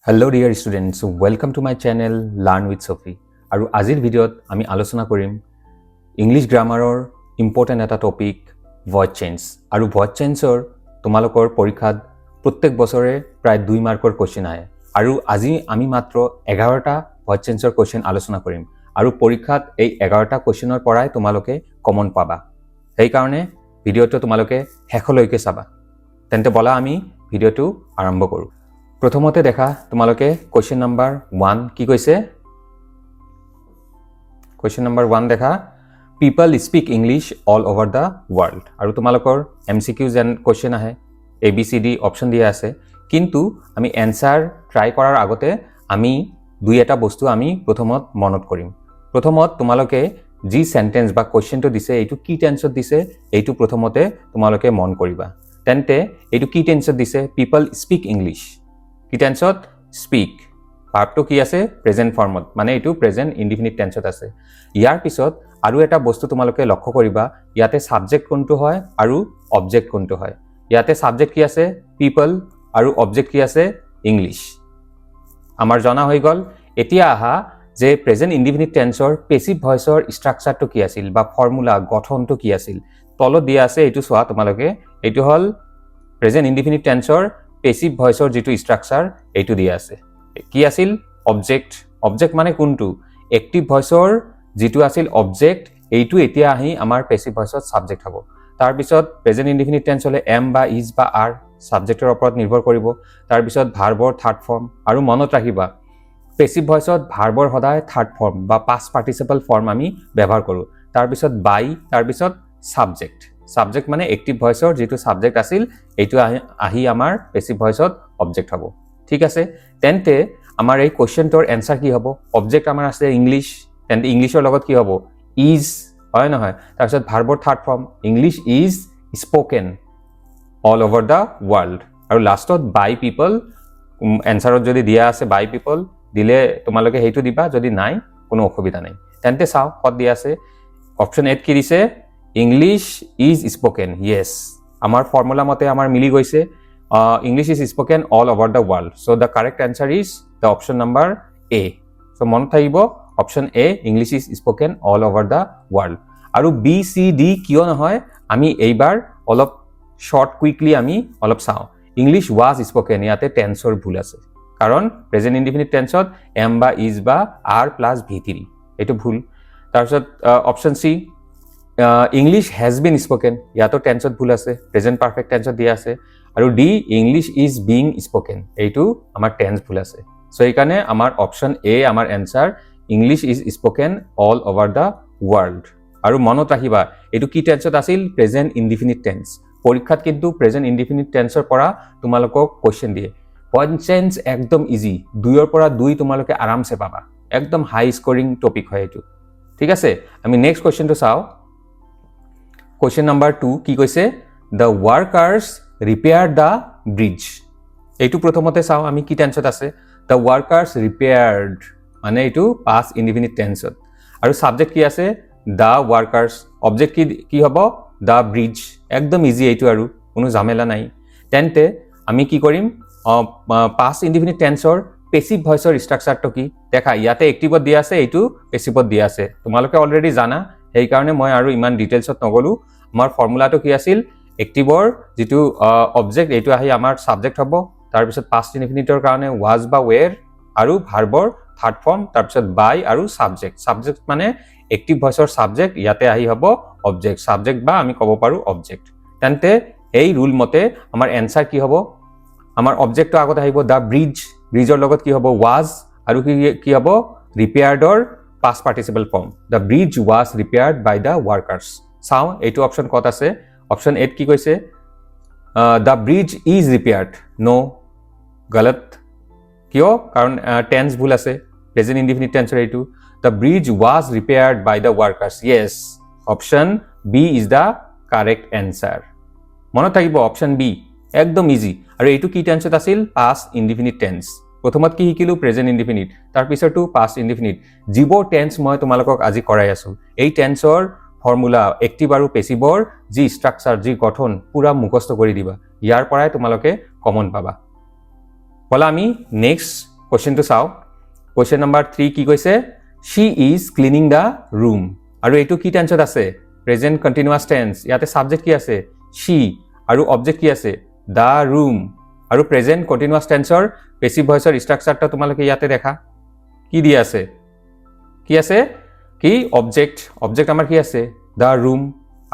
Hello dear students, welcome to my channel Learn with Sophie. আৰু আজিৰ ভিডিঅ'ত আমি আলোচনা কৰিম ইংলিছ গ্ৰামাৰৰ ইম্পৰ্টেণ্ট এটা টপিক, ভইচ চেঞ্জ। আৰু ভইচ চেঞ্জৰ তোমালোকৰ পৰীক্ষাত প্ৰত্যেক বছৰে প্ৰায় 2 মাৰ্কৰ কুৱেশ্যন আহে। আৰু আজি আমি মাত্ৰ 11টা ভইচ চেঞ্জৰ কুৱেশ্যন আলোচনা কৰিম আৰু পৰীক্ষাত এই 11টা কুৱেশ্যনৰ পৰাই তোমালোকে কমন পাবা। সেইকাৰণে ভিডিঅ'টো তোমালোকে শেষলৈকে চাবা। তেন্তে ব'লা, আমি ভিডিঅ'টো আৰম্ভ কৰোঁ। প্ৰথমতে দেখা তোমালোকে, কুৱেশ্যন নাম্বাৰ 1 কি কৈছে? কুৱেশ্যন নাম্বাৰ 1 দেখা, "People speak English all over the world." আৰু তোমালোকৰ এমচিকিউ যেন কুৱেশ্যন আহে, A, B, C, D option দিয়া আছে। কিন্তু আমি এনচাৰ ট্ৰাই কৰাৰ আগতে আমি দুই এটা বস্তু আমি প্ৰথমত মনত কৰিম। প্ৰথমত তোমালোকে যি চেণ্টেঞ্চ বা কুৱেশ্যনটো দিছে, এইটো কি টেন্সত দিছে, এইটো প্ৰথমতে তোমালোকে মন কৰিবা। তেন্তে এইটো কি টেন্সত দিছে? "People speak English" কি টেন্সত? স্পীক ভাৰ্বটো কি আছে? প্ৰেজেণ্ট ফৰ্মত, মানে এইটো প্ৰেজেণ্ট ইনডিফিনিট টেন্সত আছে। ইয়াৰ পিছত আৰু এটা বস্তু তোমালোকে লক্ষ্য কৰিবা, ইয়াতে ছাবজেক্ট কোনটো হয় আৰু অবজেক্ট কোনটো হয়। ইয়াতে ছাবজেক্ট কি আছে? পিপল। আৰু অবজেক্ট কি আছে? ইংলিছ। আমাৰ জনা হৈ গ'ল। এতিয়া আহা যে প্ৰেজেণ্ট ইনডিফিনিট টেন্সৰ পেচিভ ভইচৰ ষ্ট্ৰাকচাৰটো কি আছিল বা ফৰ্মুলা গঠনটো কি আছিল। তলত দিয়া আছে, এইটো চোৱা তোমালোকে। এইটো হ'ল প্ৰেজেণ্ট ইনডিফিনিট টেন্সৰ পেচিভ ভইচৰ যিটো ষ্ট্ৰাকচাৰ, এইটো দিয়া আছে। কি আছিল? অবজেক্ট। অবজেক্ট মানে কোনটো? এক্টিভ ভইচৰ যিটো আছিল অবজেক্ট, এইটো এতিয়া আহি আমাৰ পেচিভ ভইচত ছাবজেক্ট হ'ব। তাৰপিছত প্ৰেজেণ্ট ইনডিফিনিট টেন্স হ'লে এম বা is বা আৰ, ছাবজেক্টৰ ওপৰত নিৰ্ভৰ কৰিব। তাৰপিছত ভাৰ্বৰ থাৰ্ড ফৰ্ম। আৰু মনত ৰাখিবা, পেচিভ ভইচত ভাৰ্বৰ সদায় থাৰ্ড ফৰ্ম বা পাষ্ট পাৰ্টিচিপল ফৰ্ম আমি ব্যৱহাৰ কৰোঁ। তাৰপিছত বাই, তাৰপিছত ছাবজেক্ট। ছাবজেক্ট মানে এক্টিভ ভইচৰ যিটো ছাবজেক্ট আছিল, এইটো আহি আমাৰ পেচিভ ভইচত অবজেক্ট হ'ব। ঠিক আছে। তেন্তে আমাৰ এই কুৱেশ্যনটোৰ এনচাৰ কি হ'ব? অবজেক্ট আমাৰ আছে ইংলিছ। তেন্তে ইংলিছৰ লগত কি হ'ব? Is, হয় নহয়? তাৰপিছত ভাৰ্বৰ third form, "English is spoken all over the world"। আৰু লাষ্টত বাই পিপল। এনচাৰত যদি দিয়া আছে বাই পিপল দিলে তোমালোকে সেইটো দিবা, যদি নাই কোনো অসুবিধা নাই। তেন্তে চাওঁ ক'ত দিয়া আছে। অপশ্যন এত কি দিছে? "English is spoken"। য়েছ, আমাৰ ফৰ্মুলা মতে আমাৰ মিলি গৈছে, "English is spoken all over the world"। So the correct answer is the option number A. So মনত থাকিব, option A, "English is spoken all over the world"। আৰু বি, চি, ডি কিয় নহয়, আমি এইবাৰ অলপ শ্বৰ্ট কুইকলি আমি অলপ চাওঁ। "English was spoken", ইয়াতে টেন্সৰ ভুল আছে, কাৰণ প্ৰেজেণ্ট ইনডিফিনিট টেন্সত এম বা is বা আৰ প্লাছ ভি3, এইটো ভুল। তাৰপিছত option C, "English has been spoken", ইয়াতো টেন্সত ভুল আছে, প্ৰেজেণ্ট পাৰফেক্ট টেন্সত দিয়া আছে। আৰু D, "English is being spoken", এইটো আমাৰ টেন্স ভুল আছে। চ' সেইকাৰণে আমাৰ অপশ্যন এ আমাৰ answer, "English is spoken all over the world"। আৰু মনত ৰাখিবা, এইটো কি টেন্সত আছিল? Present indefinite tense. পৰীক্ষাত কিন্তু প্ৰেজেণ্ট ইনডিফিনিট টেন্সৰ পৰা তোমালোকক কুৱেশ্যন দিয়ে। ভইচ চেঞ্জ একদম ইজি, 2ৰ পৰা 2 তোমালোকে আৰামছে পাবা। একদম হাই স্ক'ৰিং টপিক হয় এইটো। ঠিক আছে, আমি নেক্সট কুৱেশ্যনটো চাওঁ। কুৱেশ্যন নাম্বাৰ 2 কি কৈছে? "The workers repaired the bridge"। এইটো প্ৰথমতে চাওঁ আমি কি টেন্সত আছে। The workers repaired মানে এইটো পাষ্ট ইনডিফিনিট টেন্সত। আৰু ছাবজেক্ট কি আছে? The workers. Object কি কি হ'ব? The bridge. একদম ইজি এইটো, আৰু কোনো ঝামেলা নাই। তেন্তে আমি কি কৰিম? পাষ্ট ইনডিফিনিট টেন্সৰ পেচিভ ভইচৰ ষ্ট্ৰাকচাৰটো কি দেখা, ইয়াতে এক্টিভত দিয়া আছে, এইটো পেচিভত দিয়া আছে। তোমালোকে অলৰেডি জানা, সেইকাৰণে মই আৰু ইমান ডিটেইলছত নগ'লোঁ। আমাৰ ফৰ্মুলাটো কি আছিল? এক্টিভৰ যিটো অবজেক্ট, এইটো আহি আমাৰ ছাবজেক্ট হ'ব। তাৰপিছত পাষ্ট ইনডিফিনিটৰ কাৰণে ৱাজ বা ৱেৰ আৰু ভাৰ্বৰ থাৰ্ড ফৰ্ম, তাৰপিছত বাই আৰু ছাবজেক্ট। ছাবজেক্ট মানে এক্টিভ ভইচৰ ছাবজেক্ট ইয়াতে আহি হ'ব অবজেক্ট। ছাবজেক্ট বা আমি ক'ব পাৰোঁ অবজেক্ট। তেন্তে এই ৰুল মতে আমাৰ এনচাৰ কি হ'ব? আমাৰ অবজেক্টটো আগত আহিব, the bridge. ব্ৰিজৰ লগত কি হ'ব? ৱাজ। আৰু কি কি হ'ব? ৰিপেয়াৰ্ডৰ past participle form, "The bridge was repaired by the workers"। চাওঁ এইটো অপশ্যন ক'ত আছে। অপশ্যন এত কি কৈছে? "The bridge is repaired"। No, গলত। কিয়? কাৰণ টেন্স ভুল আছে, প্ৰেজেণ্ট ইনডিফিনিট টেন্সৰ এইটো। "The bridge was repaired by the workers"। Yes, option B is the correct answer. মনত থাকিব, অপশ্যন বি একদম ইজি। আৰু এইটো কি টেন্সত আছিল? Past indefinite tense. প্ৰথমত কি শিকিলোঁ? প্ৰেজেণ্ট ইনডিফিনিট, তাৰপিছতো পাষ্ট ইনডিফিনিট। যিবোৰ টেন্স মই তোমালোকক আজি কৰাই আছোঁ, এই টেন্সৰ ফৰ্মুলা, এক্টিভ আৰু পেচিভৰ যি ষ্ট্ৰাকচাৰ, যি গঠন, পূৰা মুখস্থ কৰি দিবা। ইয়াৰ পৰাই তোমালোকে কমন পাবা। ব'লা, আমি নেক্সট কুৱেশ্যনটো চাওঁ। কুৱেশ্যন নম্বৰ 3 কি কৈছে? She is cleaning the room. আৰু এইটো কি টেন্সত আছে? Present continuous tense. ইয়াতে ছাবজেক্ট কি আছে? শ্বি। আৰু অবজেক্ট কি আছে? The room. আৰু প্ৰেজেণ্ট কণ্টিনিউৱাছ টেন্সৰ পেচিভ ভইচৰ ষ্ট্ৰাকচাৰটো তোমালোকে ইয়াতে দেখা। কি দিয়া আছে? কি আছে? কি অবজেক্ট? অবজেক্ট আমাৰ কি আছে? The room.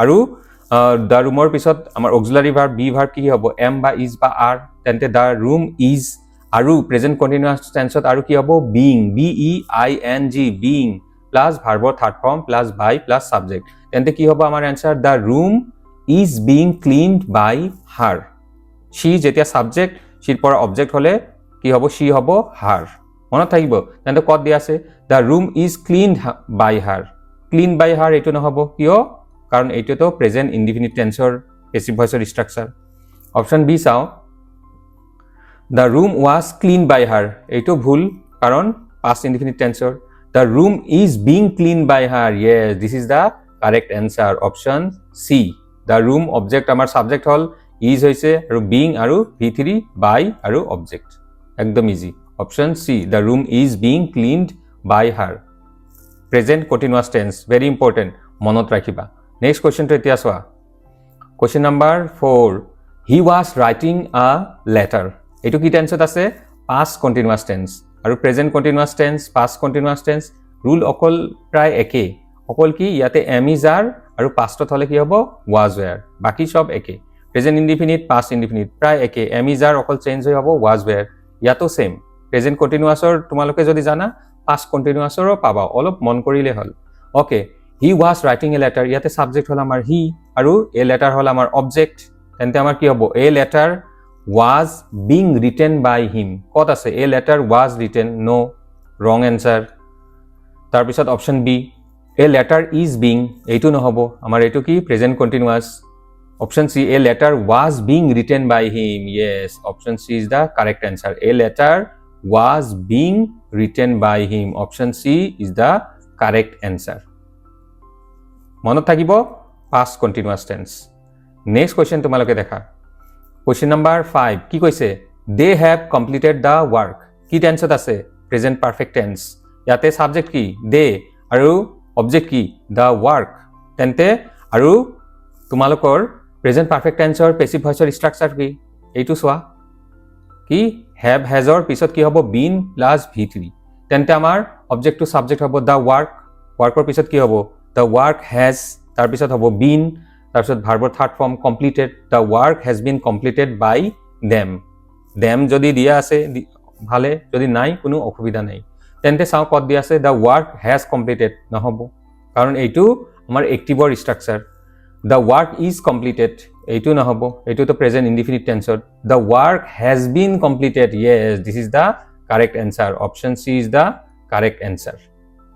আৰু the ৰুমৰ পিছত আমাৰ অক্সিলাৰী ভাৰ্ব, বি ভাৰ্ব কি হ'ব? এম বা is বা আৰ। তেন্তে the room is আৰু প্ৰেজেণ্ট কণ্টিনিউৱাছ টেন্সত আৰু কি হ'ব? Being, BEING, being plus ভাৰ্বৰ third form plus by plus subject। তেন্তে কি হ'ব আমাৰ answer? The room is being cleaned by her. She যেতিয়া ছাবজেক্ট, শ্বিৰ পৰা অবজেক্ট হ'লে কি হ'ব? শ্বি হ'ব হাৰ। মনত থাকিব। তেন্তে ক'ত দিয়া আছে? The room is cleaned by her. Clean by her, এইটো নহ'ব। কিয়? কাৰণ এইটোতো প্ৰেজেণ্ট ইনডিফিনিট টেন্সৰ পেচিভ ভইচৰ ষ্ট্ৰাকচাৰ। অপশ্যন বি চাওঁ। The room was cleaned by her. এইটো ভুল, কাৰণ পাষ্ট ইনডিফিনিট টেন্সৰ। The room is being cleaned by her. Yes, this is the correct answer, option C. The room object, আমাৰ subject হ'ল, is হৈছে আৰু being আৰু ভি থ্ৰী, বাই আৰু অবজেক্ট। একদম easy. Option C, the room is being cleaned by her. Present continuous tense, very important, মনত ৰাখিবা। Next কুৱেশ্যনটো এতিয়া চোৱা। Question number 4, he was writing a letter. এইটো কি টেন্সত আছে? Past continuous tense. আৰু present continuous tense, past continuous tense rule অকল প্ৰায় একেই। অকল কি ইয়াতে এম, is, আৰ আৰু পাষ্টত হ'লে কি হ'ব? ৱাজ, ৱেৰ। বাকী চব একে। প্ৰেজেণ্ট ইনডিফিনিট, পাষ্ট ইনডিফিনিট প্ৰায় একে। এম, is, আৰ অকল চেঞ্জ হৈ হ'ব ৱাজ, ৱেৰ। ইয়াতো ছেইম। প্ৰেজেণ্ট কণ্টিনিউৱাছৰ তোমালোকে যদি জানা, পাষ্ট কণ্টিনিউৱাছৰো পাবা, অলপ মন কৰিলে হ'ল। Okay, he was writing a letter. ইয়াতে ছাবজেক্ট হ'ল আমাৰ হি আৰু এ লেটাৰ হ'ল আমাৰ অবজেক্ট। তেন্তে আমাৰ কি হ'ব? A letter was being written by him. ক'ত আছে? A letter was written? No, wrong answer. তাৰপিছত option B, a letter is being, এইটো নহ'ব। আমাৰ এইটো কি? Present continuous. Option C, a letter was being written by him. Yes, option C is the correct answer. A letter was being written by him. Option C is the correct answer. মনত থাকিব, past continuous tense. Next question তোমালোকে দেখা। Question number 5 কি কৈছে? They have completed the work. কি টেন্সত আছে? Present perfect tense. ইয়াতে ছাবজেক্ট কি? দে। আৰু অবজেক্ট কি? The work. তেন্তে আৰু তোমালোকৰ প্ৰেজেণ্ট পাৰফেক্ট টেন্সৰ পেচিভ ভইচৰ ষ্ট্ৰাকচাৰ কি? এইটো চোৱা। কি? Have, হেজৰ পিছত কি হ'ব? Been plus V three. তেন্তে আমাৰ অবজেক্টটো ছাবজেক্ট হ'ব the work. ৱাৰ্কৰ পিছত কি হ'ব? The work has, তাৰপিছত হ'ব বিন, তাৰপিছত ভাৰ্বৰ third form, completed. The work has been completed by them. Them যদি দিয়া আছে ভালে, যদি নাই কোনো অসুবিধা নাই। তেন্তে চাওঁ ক'ত দিয়া আছে। The work has completed নহ'ব, কাৰণ এইটো আমাৰ এক্টিভৰ structure. The work is completed, এইটো নহ'ব, এইটোতো প্ৰেজেণ্ট ইনডিফিনিট টেন্সত। The work has been completed. Yes, this is the correct answer. Option C is the correct answer.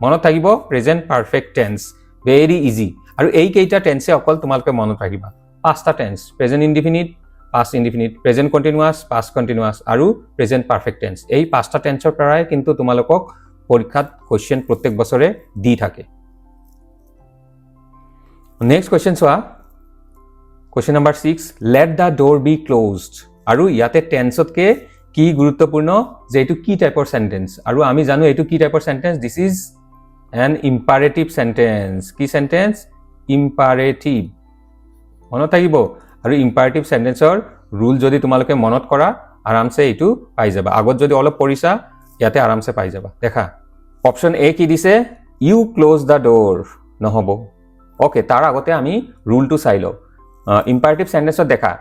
মনত থাকিব, present perfect tense, very easy. আৰু এইকেইটা টেন্সে অকল তোমালোকে মনত ৰাখিবা। পাঁচটা tense, present indefinite, past indefinite, present continuous, past continuous আৰু প্ৰেজেণ্ট পাৰফেক্ট টেন্স। এই পাঁচটা টেন্সৰ পৰাই কিন্তু তোমালোকক পৰীক্ষাত কুৱেশ্যন প্ৰত্যেক বছৰে দি থাকে। নেক্সট কুৱেশ্যন চোৱা। Question number 6, let the door be closed. আৰু ইয়াতে টেন্সতকৈ কি গুৰুত্বপূৰ্ণ যে এইটো কি টাইপৰ চেণ্টেন্স। আৰু আমি জানো এইটো কি টাইপৰ sentence. This is an imperative sentence. কি চেণ্টেন্স? ইম্পাৰেটিভ। মনত থাকিব। আৰু ইম্পাৰেটিভ চেণ্টেন্সৰ ৰুল যদি তোমালোকে মনত কৰা, আৰামছে এইটো পাই যাবা। আগত যদি অলপ পঢ়িছা, ইয়াতে আৰামছে পাই যাবা। দেখা, অপশ্যন এ কি দিছে? You close the door. নহ'ব। অ'কে, তাৰ আগতে আমি ৰুলটো চাই লওঁ। ইম্পাৰেটিভ চেণ্টেন্সত দেখা,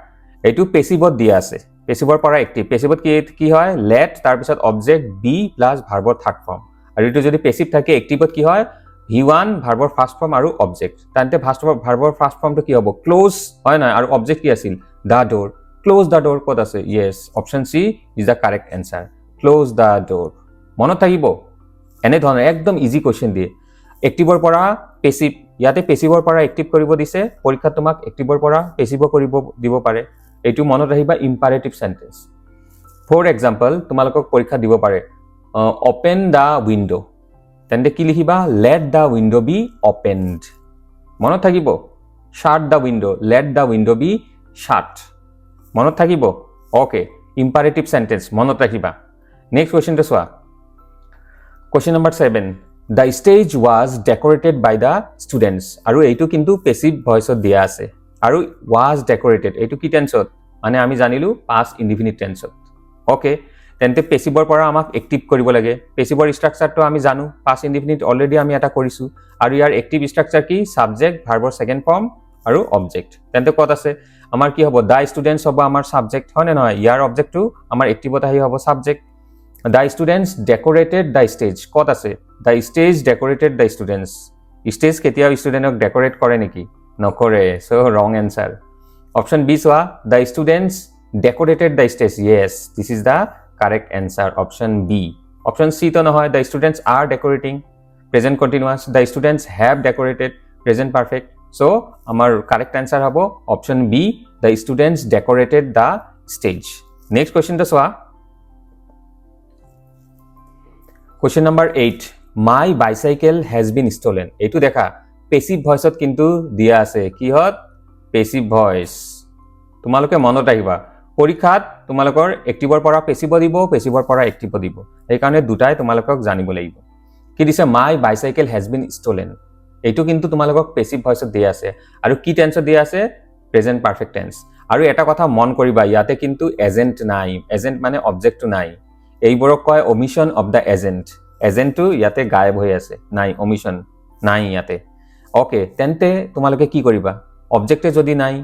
এইটো পেচিভত দিয়া আছে। পেচিভৰ পৰা এক্টিভ। পেচিভত কি কি হয়? লেট, তাৰপিছত অবজেক্ট বি প্লাছ ভাৰ্বৰ থাৰ্ড ফৰ্ম। আৰু এইটো যদি পেচিভ থাকে, এক্টিভত কি হয়? ভি ওৱান, ভাৰ্বৰ ফাৰ্ষ্ট ফৰ্ম আৰু অবজেক্ট। তেন্তে ফাৰ্ষ্ট ভাৰ্বৰ ফাৰ্ষ্ট ফৰ্মটো কি হ'ব? ক্ল'জ, হয় নহয়? আৰু অবজেক্ট কি আছিল? The door. Close the door ক'ত আছে? Yes, option C is the correct answer, close the door. মনত থাকিব, এনেধৰণৰ একদম ইজি কুৱেশ্যন দিয়ে। এক্টিভৰ পৰা পেচিভ, ইয়াতে পেচিভৰ পৰা এক্টিভ কৰিব দিছে। পৰীক্ষাত তোমাক এক্টিভৰ পৰা পেচিভো কৰিব দিব পাৰে। এইটো মনত ৰাখিবা, ইম্পাৰেটিভ চেণ্টেন্স। ফৰ এক্সাম্পল, তোমালোকক পৰীক্ষা দিব পাৰে, "Open the window." তেন্তে কি লিখিবা? Let the window be opened. মনত থাকিব। Shut the window, let the window be shut. মনত থাকিব। অ'কে, ইম্পাৰেটিভ চেণ্টেন্স মনত ৰাখিবা। নেক্সট কুৱেশ্যনটো চোৱা। Question number 7, the stage was decorated by the students. আৰু এইটো কিন্তু পেচিভ ভইচত দিয়া আছে। আৰু ৱাজ ডেকৰেটেড, এইটো কি টেন্সত? মানে আমি জানিলোঁ পাষ্ট ইনডিফিনিট টেন্সত। অ'কে, তেন্তে পেচিভৰ পৰা আমাক এক্টিভ কৰিব লাগে। পেচিভৰ ষ্ট্ৰাকচাৰটো আমি জানো, পাষ্ট ইনডিফিনিট অলৰেডি আমি এটা কৰিছোঁ। আৰু ইয়াৰ এক্টিভ ষ্ট্ৰাকচাৰ কি? ছাবজেক্ট, ভাৰ্বৰ ছেকেণ্ড ফৰ্ম আৰু অবজেক্ট। তেন্তে ক'ত আছে আমাৰ? কি হ'ব? The students হ'ব আমাৰ ছাবজেক্ট, হয়নে নহয়? ইয়াৰ অবজেক্টটো আমাৰ এক্টিভত আহি হ'ব subject. The students decorated the stage. ক'ত আছে? The stage decorated the students. Stage কেতিয়াও ষ্টুডেণ্টক ডেকৰেট কৰে নেকি? নকৰে। So wrong answer. Option B চোৱা, the students decorated the stage. Yes, this is the correct answer, option B. Option চিটো নহয়। The students are decorating, present continuous. The students have decorated, present perfect. So আমাৰ correct answer হ'ব option B, the students decorated the stage. Next কুৱেশ্যনটো চোৱা, question number 8, my bicycle has been stolen. এইটো দেখা, passive ভইচত কিন্তু দিয়া আছে। কিহত? Passive voice. তোমালোকে মনত ৰাখিবা, পৰীক্ষাত তোমালোকৰ এক্টিভৰ পৰা পেচিভ দিব, পেচিভৰ পৰা এক্টিভ দিব। সেইকাৰণে দুটাই তোমালোকক জানিব লাগিব। কি দিছে? My bicycle has been stolen. এইটো কিন্তু তোমালোকক পেচিভ ভইচত দিয়া আছে। আৰু কি টেন্সত দিয়া আছে? Present perfect tense. আৰু এটা কথা মন কৰিবা, ইয়াতে কিন্তু এজেণ্ট নাই। এজেণ্ট মানে অবজেক্টটো নাই। এইবোৰক কয় অমিশ্যন অফ the agent. এজেণ্টটো ইয়াতে গায়ব হৈ আছে, নাই, অমিশ্যন নাই ইয়াতে। অ'কে, তেন্তে তোমালোকে কি কৰিবা? অবজেক্টে যদি নাই,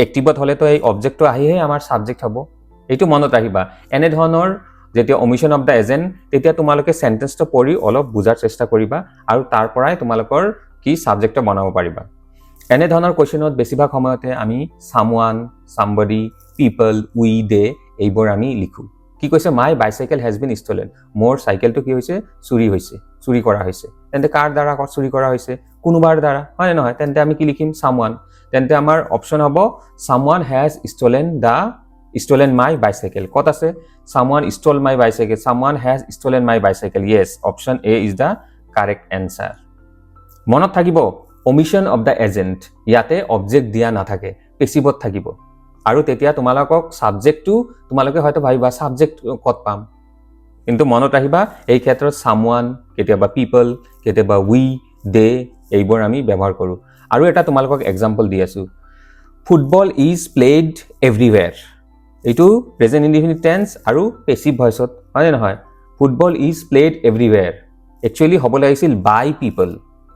এক্টিভত হ'লেতো এই অবজেক্টটো আহিহে আমাৰ ছাবজেক্ট হ'ব। এইটো মনত ৰাখিবা। এনেধৰণৰ যেতিয়া অমিশ্যন অফ the agent, তেতিয়া তোমালোকে চেণ্টেন্সটো পঢ়ি অলপ বুজাৰ চেষ্টা কৰিবা আৰু তাৰ পৰাই তোমালোকৰ কি ছাবজেক্টটো বনাব পাৰিবা। এনেধৰণৰ কুৱেশ্যনত বেছিভাগ সময়তে আমি someone, somebody, people, we, they এইবোৰ আমি লিখোঁ। কি কৈছে? My bicycle has been stolen. মোৰ চাইকেলটো কি হৈছে? চুৰি হৈছে, চুৰি কৰা হৈছে। তেন্তে কাৰ দ্বাৰা চুৰি কৰা হৈছে? কোনোবাৰ দ্বাৰা, হয়নে নহয়? তেন্তে আমি কি লিখিম? চামৱান। তেন্তে আমাৰ অপশ্যন হ'ব someone has stolen my bicycle. ক'ত আছে? Someone stole my bicycle, someone has stolen my bicycle. Yes, option A is the correct answer. মনত থাকিব, অমিশ্যন অফ the agent, ইয়াতে অবজেক্ট দিয়া নাথাকে, পেচিভত থাকিব। আৰু তেতিয়া তোমালোকক ছাবজেক্টটো, তোমালোকে হয়তো ভাবিবা ছাবজেক্ট ক'ত পাম, কিন্তু মনত ৰাখিবা, এই ক্ষেত্ৰত চামৱান, কেতিয়াবা পিপল, কেতিয়াবা উই, দে এইবোৰ আমি ব্যৱহাৰ কৰোঁ। আৰু এটা তোমালোকক এক্সাম্পল দি আছোঁ। Football is played everywhere. এইটো প্ৰেজেণ্ট ইনডিফিনিট টেন্স আৰু পেচিভ ভইচত, হয়নে নহয়? Football is played everywhere actually হ'ব লাগিছিল বাই পিপল,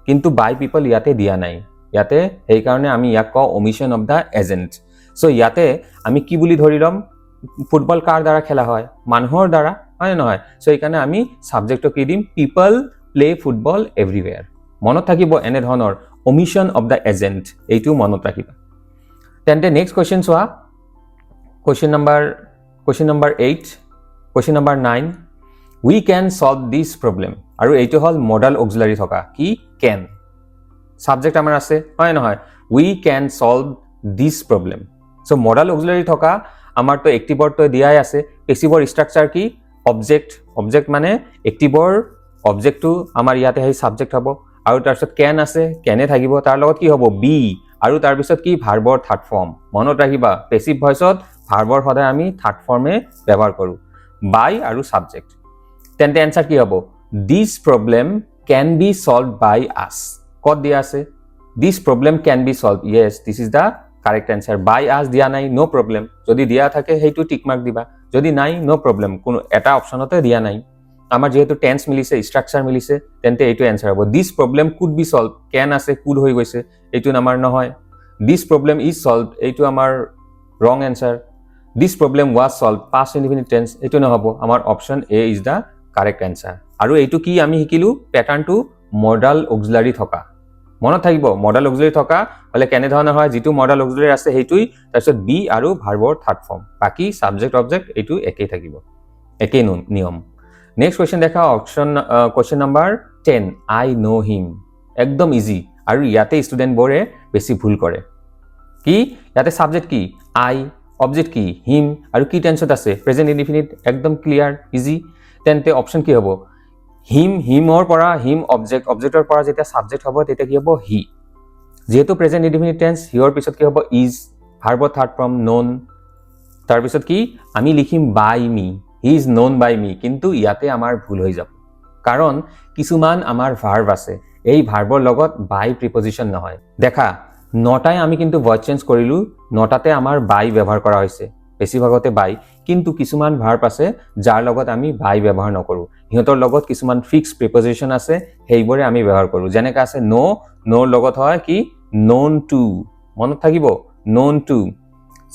কিন্তু বাই পিপল ইয়াতে দিয়া নাই ইয়াতে। সেইকাৰণে আমি ইয়াক কওঁ omission of the agent. So ইয়াতে আমি কি বুলি ধৰি ল'ম? ফুটবল কাৰ দ্বাৰা খেলা হয়? মানুহৰ দ্বাৰা, হয়নে নহয়? চ' সেইকাৰণে আমি ছাবজেক্টটো কি দিম? People play football everywhere. মনত থাকিব, এনেধৰণৰ অমিশ্যন অফ the agent, এইটোও মনত ৰাখিবা। তেন্তে নেক্সট কুৱেশ্যন চোৱা, question number 8, question number 9, we can solve this problem. আৰু এইটো হ'ল মডেল অক্সিলাৰী থকা। কি? কেন। ছাবজেক্ট আমাৰ আছে, হয় নহয়? We can solve this problem. So modal auxiliary থকা আমাৰতো এক্টিভৰটো দিয়াই আছে। পেচিভৰ ষ্ট্ৰাকচাৰ কি? অবজেক্ট। অবজেক্ট মানে এক্টিভৰ অবজেক্টটো আমাৰ ইয়াতে সেই ছাবজেক্ট হ'ব। আৰু তাৰপিছত কেন আছে, কেনে থাকিব। তাৰ লগত কি হ'ব? বি। আৰু তাৰপিছত কি? ভাৰ্বৰ থাৰ্ড ফৰ্ম। মনত ৰাখিবা, পেচিভ ভইচত ভাৰ্বৰ সদায় আমি থাৰ্ড ফৰ্মে ব্যৱহাৰ কৰোঁ, বাই আৰু ছাবজেক্ট। তেন্তে এনচাৰ কি হ'ব? This problem can be solved by us. ক'ত দিয়া আছে? This problem can be solved. Yes, this is the correct answer. By us দিয়া নাই, ন' প্ৰব্লেম। যদি দিয়া থাকে, সেইটো টিক মাৰ্ক দিবা। যদি নাই, ন' প্ৰব্লেম। কোনো এটা অপশ্যনতে দিয়া নাই। আমাৰ যিহেতু টেন্স মিলিছে, ষ্ট্ৰাকচাৰ মিলিছে, তেন্তে এইটো এনচাৰ হ'ব। This problem could be solved, can আছে, could হৈ গৈছে, এইটো আমাৰ নহয়। This problem is solved, এইটো আমাৰ wrong answer. This problem was solved, past indefinite tense, এইটো নহ'ব। আমাৰ option A is the correct answer. আৰু এইটো কি আমি শিকিলোঁ? পেটাৰ্ণটো মডেল অক্সিলাৰী থকা। মনত থাকিব, মডেল অক্সিলাৰী থকা হ'লে কেনেধৰণৰ হয়? যিটো মডেল অক্সিলাৰী আছে সেইটোৱেই, তাৰপিছত বি আৰু ভাৰ্বৰ থাৰ্ড ফৰ্ম। বাকী ছাবজেক্ট, অবজেক্ট এইটো একেই থাকিব, একেই নিয়ম। নেক্সট কুৱেশ্যন দেখা, option question number 10, I know him. একদম ইজি। আৰু ইয়াতে ষ্টুডেণ্টবোৰে বেছি ভুল কৰে। কি ইয়াতে ছাবজেক্ট কি? আই। অবজেক্ট কি? হিম। আৰু কি টেন্সত আছে? Present indefinite. একদম ক্লিয়াৰ, ইজি। তেন্তে অপশ্যন কি হ'ব? হিম, হিমৰ পৰা হিম অবজেক্ট, অবজেক্টৰ পৰা যেতিয়া ছাবজেক্ট হ'ব, তেতিয়া কি হ'ব? হি। যিহেতু প্ৰেজেণ্ট ইনডিফিনিট টেন্স, হিৰ পিছত কি হ'ব? Is, ভাৰ্বৰ থাৰ্ড ফৰ্ম ন'ন। তাৰপিছত কি আমি লিখিম? বাই মি। He is known by me, কিন্তু ইয়াতে আমাৰ ভুল হৈ যাব, কাৰণ কিছুমান আমাৰ ভাৰ্ব আছে, এই ভাৰ্বৰ লগত বাই প্ৰিপজিশ্যন নহয়। দেখা, নটাই আমি কিন্তু ভইচ চেঞ্জ কৰিলোঁ, নটাতে আমাৰ বাই ব্যৱহাৰ কৰা হৈছে, বেছিভাগতে বাই। কিন্তু কিছুমান ভাৰ্ব আছে যাৰ লগত আমি বাই ব্যৱহাৰ নকৰোঁ। সিহঁতৰ লগত কিছুমান ফিক্স প্ৰিপজিশ্যন আছে, সেইবোৰে আমি ব্যৱহাৰ কৰোঁ। যেনেকৈ আছে ন', ন'ৰ লগত হয় কি? ন'ন টু, মনত থাকিব, ন'ন টু।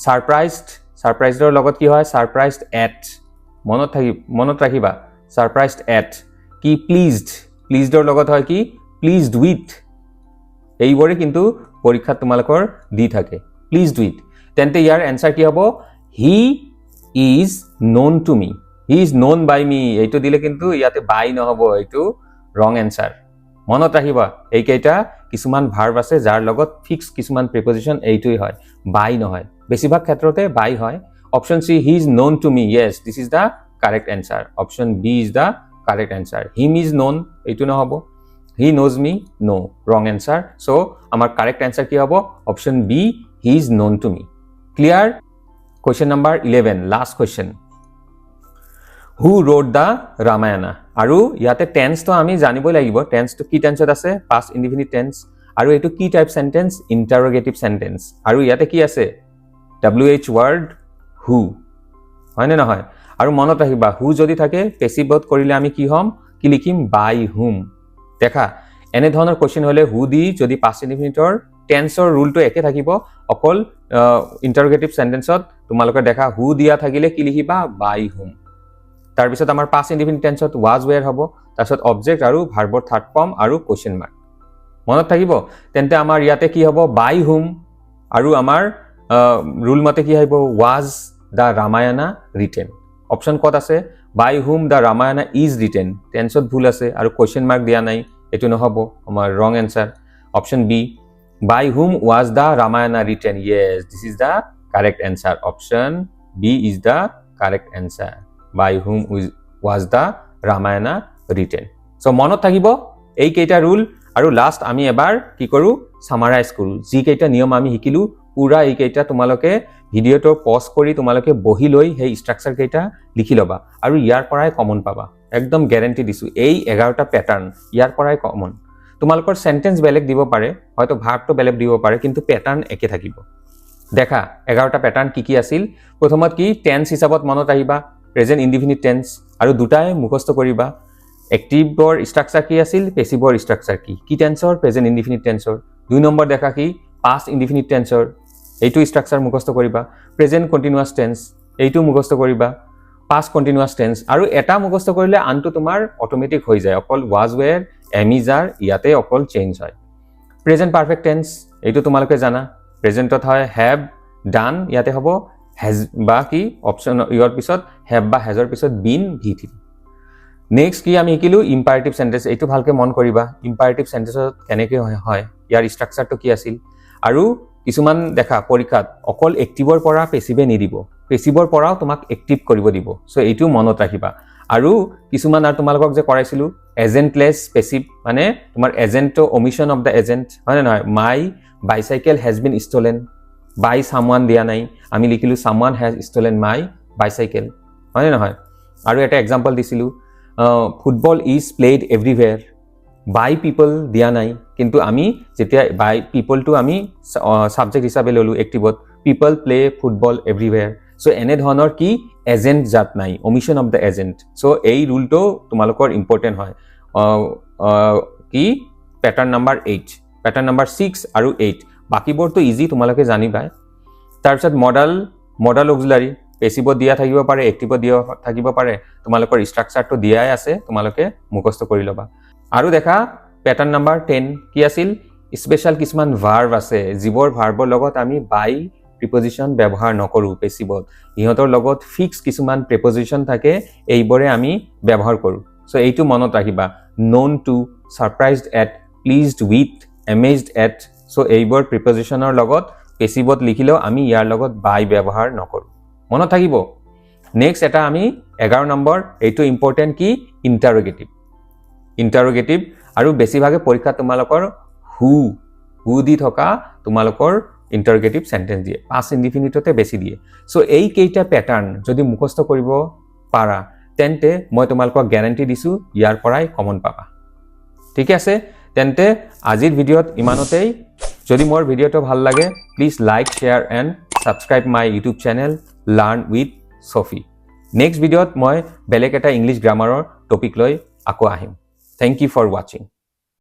ছাৰপ্ৰাইজড, ছাৰপ্ৰাইজডৰ লগত কি হয়? ছাৰপ্ৰাইজড এট, মনত ৰাখিবা, ছাৰপ্ৰাইজড এট। কি? প্লিজড, প্লিজডৰ লগত হয় কি? Pleased with. এইবোৰে কিন্তু পৰীক্ষাত তোমালোকৰ দি থাকে, প্লিজড উইথ। তেন্তে ইয়াৰ এনচাৰ কি হ'ব? He is known to me, he is known by me, এইটো দিলে কিন্তু ইয়াতে বাই নহ'ব, এইটো ৰং এনচাৰ। মনত ৰাখিবা, এইকেইটা কিছুমান ভাৰ্ব আছে যাৰ লগত ফিক্স কিছুমান প্ৰিপজিশ্যন এইটোৱেই হয়, বাই নহয়। বেছিভাগ ক্ষেত্ৰতে বাই হয়। Option C, he is known to me. Yes, this is the correct answer. Option B is the correct answer. Him is known, এইটো নহ'ব। He knows me, no, wrong answer. So আমাৰ কাৰেক্ট এনচাৰ কি হ'ব? Option B, he is known to me. Clear? Question number 11, last question. Who wrote the Ramayana? আৰু ইয়াতে টেন্সটো আমি জানিবই লাগিব। টেন্সটো কি টেন্সত আছে? Past indefinite tense. আৰু এইটো কি টাইপ চেণ্টেন্স? ইণ্টাৰোগেটিভ চেণ্টেন্স। আৰু ইয়াতে কি আছে? ডাব্লিউ এইচ ৱাৰ্ড, হু, হয়নে নহয়? আৰু মনত ৰাখিবা, হু যদি থাকে, পেচিভত কৰিলে আমি কি হ'ম, কি লিখিম? বাই হুম। দেখা, এনেধৰণৰ কুৱেশ্যন হ'লে হু দি যদি পাষ্ট ইনডিফিনিটৰ টেন্সৰ ৰুলটো একে থাকিব, অকল ইণ্টাৰোগেটিভ চেণ্টেন্সত তোমালোকে দেখা, হু দিয়া থাকিলে কি লিখিবা? বাই হুম। তাৰপিছত আমাৰ পাষ্ট ইনডিফিনিট টেন্সত ৱাজ ৱেৰ হ'ব, তাৰপিছত অবজেক্ট আৰু ভাৰ্বৰ থাৰ্ড ফৰ্ম আৰু কুৱেশ্যন মাৰ্ক। মনত থাকিব? তেন্তে আমাৰ ইয়াতে কি হ'ব? বাই হুম। আৰু আমাৰ ৰুল মতে কি আহিব? Was the Ramayana written. Option ক'ত আছে? By whom the Ramayana is written, টেন্সত ভুল আছে আৰু কুৱেশ্যন মাৰ্ক দিয়া নাই, এইটো নহ'ব, আমাৰ wrong answer. Option B, by whom was the Ramayana written. Yes, this is the correct answer. Option B is the correct answer. By whom was the Ramayana written. So মনত থাকিব এইকেইটা rule. আৰু last আমি এবাৰ কি কৰোঁ? চামাৰাইজ কৰোঁ। যিকেইটা নিয়ম আমি শিকিলোঁ পূৰা এইকেইটা তোমালোকে ভিডিঅ'টো পজ কৰি তোমালোকে বহি লৈ সেই ষ্ট্ৰাকচাৰ কেইটা লিখি ল'বা আৰু ইয়াৰ পৰাই কমন পাবা, একদম গেৰেণ্টি দিছোঁ। এই 11টা পেটাৰ্ণ ইয়াৰ পৰাই কমন। তোমালোকৰ চেণ্টেঞ্চ বেলেগ দিব পাৰে, হয়তো ভাৰ্বটো বেলেগ দিব পাৰে, কিন্তু পেটাৰ্ণ একে থাকিব। দেখা, 11টা পেটাৰ্ণ কি কি আছিল? প্ৰথমত কি? টেন্স হিচাপত মনত আহিবা, প্ৰেজেণ্ট ইনডিফিনিট টেন্স। আৰু দুটাই মুখস্থ কৰিবা, এক্টিভৰ ষ্ট্ৰাকচাৰ কি আছিল, পেচিভৰ ষ্ট্ৰাকচাৰ কি, কি টেন্সৰ? প্ৰেজেণ্ট ইনডিফিনিট টেন্সৰ। 2 নম্বৰ দেখা কি? পাষ্ট ইনডিফিনিট টেন্সৰ এইটো ষ্ট্ৰাকচাৰ মুখস্থ কৰিবা। প্ৰেজেণ্ট কণ্টিনিউৱাছ টেন্স, এইটো মুখস্থ কৰিবা। Past continuous tense. আৰু এটা মুখস্থ কৰিলে আনটো তোমাৰ অট'মেটিক হৈ যায়। অকল was, were, am, is, are ইয়াতে অকল চেঞ্জ হয়। প্ৰেজেণ্ট পাৰফেক্ট টেন্স, এইটো তোমালোকে জানা, প্ৰেজেণ্টত হয় have done, ইয়াতে হ'ব হেজ বা কি অপশ্যন, ইয়াৰ পিছত have বা হেজৰ পিছত বিন ভি3। নেক্সট কি আমি শিকিলোঁ? Imperative sentence. এইটো ভালকৈ মন কৰিবা, ইম্পাৰেটিভ চেণ্টেঞ্চত কেনেকৈ হয়, ইয়াৰ ষ্ট্ৰাকচাৰটো কি আছিল। আৰু কিছুমান দেখা, পৰীক্ষাত অকল এক্টিভৰ পৰা পেচিভে নিদিব, পেচিভৰ পৰাও তোমাক এক্টিভ কৰিব দিব। চ' এইটো মনত ৰাখিবা। আৰু কিছুমান আৰু তোমালোকক যে কৰাইছিলোঁ, এজেণ্টলেছ পেচিভ, মানে তোমাৰ এজেণ্টটো অমিশ্যন অফ the agent, হয়নে নহয়? My bicycle has been stolen by someone দিয়া নাই, আমি লিখিলোঁ someone has stolen my bicycle, হয়নে নহয়? আৰু এটা এক্সাম্পল দিছিলোঁ, football is played everywhere by people দিয়া নাই, কিন্তু আমি যেতিয়া বাই পিপলটো আমি ছাবজেক্ট হিচাপে ল'লোঁ এক্টিভত, people play football everywhere. So এনেধৰণৰ কি এজেণ্ট যাত নাই, omission of the agent. So এই ৰুলটো তোমালোকৰ ইম্পৰ্টেণ্ট হয়। কি pattern number 8, pattern number 6 আৰু 8। বাকীবোৰতো ইজি, তোমালোকে জানিবাই। তাৰপিছত মডেল অক্সিলাৰী, পেচিভত দিয়া থাকিব পাৰে, এক্টিভত দিয়া থাকিব পাৰে, তোমালোকৰ ষ্ট্ৰাকচাৰটো দিয়াই আছে, তোমালোকে মুখস্থ কৰি ল'বা। আৰু দেখা, পেটাৰ্ণ নাম্বাৰ 10 কি আছিল? স্পেচিয়েল কিছুমান ভাৰ্ব আছে, যিবোৰ ভাৰ্বৰ লগত আমি বাই প্ৰিপজিশ্যন ব্যৱহাৰ নকৰোঁ পেচিভত। ইহঁতৰ লগত ফিক্স কিছুমান প্ৰিপজিশ্যন থাকে, এইবোৰে আমি ব্যৱহাৰ কৰোঁ। চ' এইটো মনত ৰাখিবা, known to, surprised at, pleased with, amazed at. So এইবোৰ প্ৰিপজিশ্যনৰ লগত পেচিভত লিখিলেও আমি ইয়াৰ লগত বাই ব্যৱহাৰ নকৰোঁ, মনত থাকিব। নেক্সট এটা আমি 11 নম্বৰ, এইটো ইম্পৰ্টেণ্ট, কি? ইণ্টাৰোগেটিভ। ইণ্টাৰোগেটিভ আৰু বেছিভাগে পৰীক্ষাত তোমালোকৰ হু হু দি থকা তোমালোকৰ ইণ্টাৰোগেটিভ চেণ্টেঞ্চ দিয়ে, পাষ্ট ইনডিফিনিটতে বেছি দিয়ে। চ' এইকেইটা পেটাৰ্ণ যদি মুখস্থ কৰিব পাৰা, পাৰা, তেন্তে মই তোমালোকক গেৰেণ্টি দিছোঁ, ইয়াৰ পৰাই কমন পাবা। ঠিকে আছে, তেন্তে আজিৰ ভিডিঅ'ত ইমানতেই। যদি মোৰ ভিডিঅ'টো ভাল লাগে, please like, share and subscribe my YouTube channel, Learn with Sophie. Next ভিডিঅ'ত মই বেলেগ এটা ইংলিছ গ্ৰামাৰৰ টপিক লৈ আকৌ আহিম। Thank you for watching.